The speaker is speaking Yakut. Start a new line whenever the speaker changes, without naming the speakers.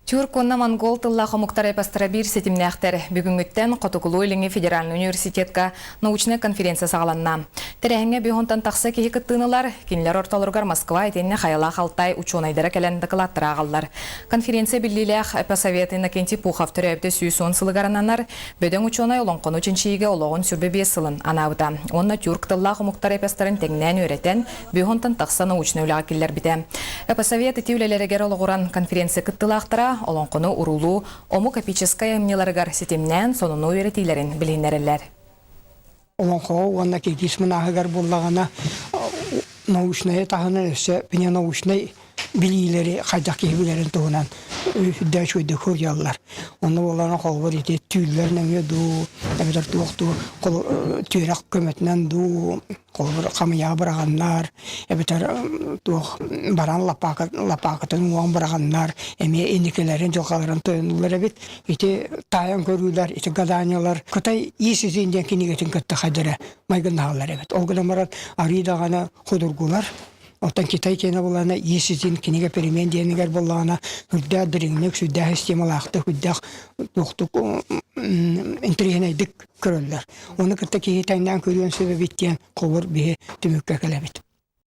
Тюрк уонна монгол тыллаах омуктар эпостара биир ситимнээхтэр. Бүгүҥҥүттэн Хотугулуу-Илиҥҥи федеральнай университетка научнай конференция саҕаланна. Тэрээһиҥҥэ биһонтон тахса киһи кыттыыны ылар, кинилэр ортолоругар Москва итиэннэ Хайалаах Алтай учуонайдара кэлэн дакылааттары ааҕаллар. Конференция биллиилээх эпосовед Иннокентий Пухов төрөөбүтэ 110 сылыгар ананар, бөдөҥ учуонай олоҥхону чинчийиигэ олоҕун 25 сылын анаабыта уонна тюрк тыллаах омуктар эпостарын тэҥнээн үөрэтэн, Бүһунтан тахса научнай үлэҕэ киллэрбитэ. Эпосовед ити үлэлэригэр олоҕуран конференция кыттыылаахтара олоҥхону уруулуу омук эпическай айымньыларыгар ситимнээн сонуну үөрэтиилэрин билиһиннэрэллэр.
Олоҥхоҕо уонна киргиз мынааһыгар буоллаҕына научнайы таһынан өссө научнай билиилэри хайдах киһи билэрин туһунан үрдэ үчүгэйдик суруйаллар. Онно буоллаҕына холобур ити түүллэр нөҥүө дуу, эбэтэр туох дуу түөрэх көмөтүнэн дуу, холобур хамыйаҕы быраҕаннар, эбэтэр туох баран лапаакытын уҥуоҕун быраҕаннар эмиэ инникилэрин дьылҕаларын тойоннулар эбит. Ити таайан көрүүлэр, ити гаданиялар Кытай Иисусин диэн кинигэтин кытта хайдара майгыннаһаллар эбит. Ол гынан баран арыы даҕаны худургулар Оттон Китай киэнэ буоллаҕына Иисусин кинигэ перемен диэнигэр буоллаҕына үрдээх дириҥник, сүрдээх системалаахтык, үрдээх туохтук интэриэһинэйдик көрөллөр. Ону кытта киһи тэҥнээн көрүөн сөп эбит диэн холобур биһи түмүккэ кэлэбит.